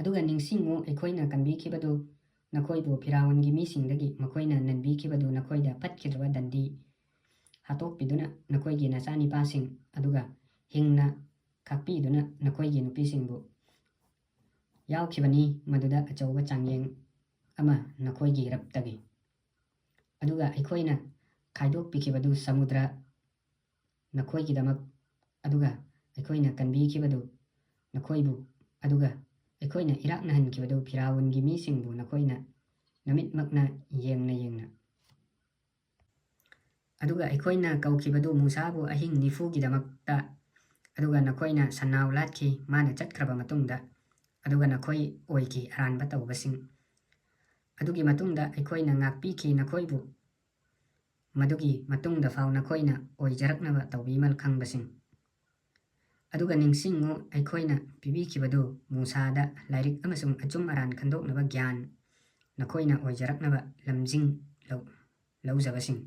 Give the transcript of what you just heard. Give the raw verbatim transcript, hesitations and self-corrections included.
ꯑꯗꯨꯒ ꯅꯤꯡꯁꯤꯡꯉꯨ, ꯑꯩꯈꯣꯏꯅ ꯀꯟꯕꯤꯈꯤꯕꯗꯨ ꯅꯈꯣꯏꯕꯨ ꯐꯤꯔꯥꯎꯟꯒꯤ ꯃꯤꯁꯤꯡꯗꯒꯤ, ꯃꯈꯣꯏꯅ ꯅꯟꯕꯤꯈꯤꯕꯗꯨ ꯅꯈꯣꯏꯗ ꯐꯠꯈꯤꯗ꯭ꯔꯕ ꯗꯟꯗꯤ ꯍꯥꯠꯇꯣꯛꯄꯤꯗꯨꯅ ꯅꯈꯣꯏꯒꯤ ꯅꯆꯥꯅꯤꯄꯥꯁꯤꯡ ꯑꯗꯨꯒ ꯍꯤꯡꯅ ꯈꯥꯛꯄꯤꯗꯨꯅ ꯅꯈꯣꯏꯒꯤ ꯅꯨꯄꯤꯁꯤꯡꯕꯨ ꯌꯥꯎꯈꯤꯕꯅꯤ, ꯃꯗꯨꯗ ꯑꯆꯧꯕ ꯆꯥꯡꯌꯦꯡ ꯑꯃ ꯅꯈꯣꯏꯒꯤ ꯔꯕꯇꯒꯤ꯫ ꯑꯗꯨꯒ ꯑꯩꯈꯣꯏꯅ ꯈꯥꯏꯗꯣꯛꯄꯤꯈꯤꯕꯗꯨ ꯁꯃꯨꯗ꯭ꯔ ꯅꯈꯣꯏꯒꯤꯗꯃꯛ, ꯑꯗꯨꯒ ꯑꯩꯈꯣꯏꯅ ꯀꯟꯕꯤꯈꯤꯕꯗꯨ ꯅꯈꯣꯏꯕꯨ, ꯑꯗꯨꯒ ꯑꯩꯈꯣꯏꯅ ꯏꯔꯥꯛꯅꯍꯟꯈꯤꯕꯗꯨ ꯐꯤꯔꯥꯎꯟꯒꯤ ꯃꯤꯁꯤꯡꯕꯨ ꯅꯈꯣꯏꯅ ꯅꯃꯤꯠꯃꯛꯅ ꯌꯦꯡꯅ ꯌꯦꯡꯅ꯫ ꯑꯗꯨꯒ ꯑꯩꯈꯣꯏꯅ ꯀꯧꯈꯤꯕꯗꯨ ꯃꯨꯁꯥꯕꯨ ꯑꯍꯤꯡ ꯅꯤꯐꯨꯒꯤꯗꯃꯛꯇ, ꯑꯗꯨꯒ ꯅꯈꯣꯏꯅ ꯁꯟꯅꯥꯎ ꯂꯥꯠꯈꯤ, ꯃꯥꯅ ꯆꯠꯈ꯭ꯔꯕ ꯃꯇꯨꯡꯗ, ꯑꯗꯨꯒ ꯅꯈꯣꯏ ꯑꯣꯏꯈꯤ ꯑꯔꯥꯟꯕ ꯇꯧꯕꯁꯤꯡ꯫ ꯑꯗꯨꯒꯤ ꯃꯇꯨꯡꯗ ꯑꯩꯈꯣꯏꯅ ꯉꯥꯛꯄꯤꯈꯤ ꯅꯈꯣꯏꯕꯨ, ꯃꯗꯨꯒꯤ ꯃꯇꯨꯡꯗ ꯐꯥꯎ ꯅꯈꯣꯏꯅ ꯑꯣꯏꯖꯔꯛꯅꯕ ꯇꯧꯕꯤꯃꯜ ꯈꯪꯕꯁꯤꯡ꯫ ꯑꯗꯨꯒ ꯅꯤꯡꯁꯤꯡꯉꯨ, ꯑꯩꯈꯣꯏꯅ ꯄꯤꯕꯤꯈꯤꯕꯗꯨ ꯃꯨꯁꯥꯗ ꯂꯥꯏꯔꯤꯛ ꯑꯃꯁꯨꯡ ꯑꯆꯨꯝ ꯑꯔꯥꯟ ꯈꯟꯗꯣꯛꯅꯕ ꯒ꯭ꯌꯥꯟ, ꯅꯈꯣꯏꯅ ꯑꯣꯏꯖꯔꯛꯅꯕ ꯂꯝꯖꯤꯡ ꯂꯧ-, ꯂꯧꯖꯕꯁꯤꯡ꯫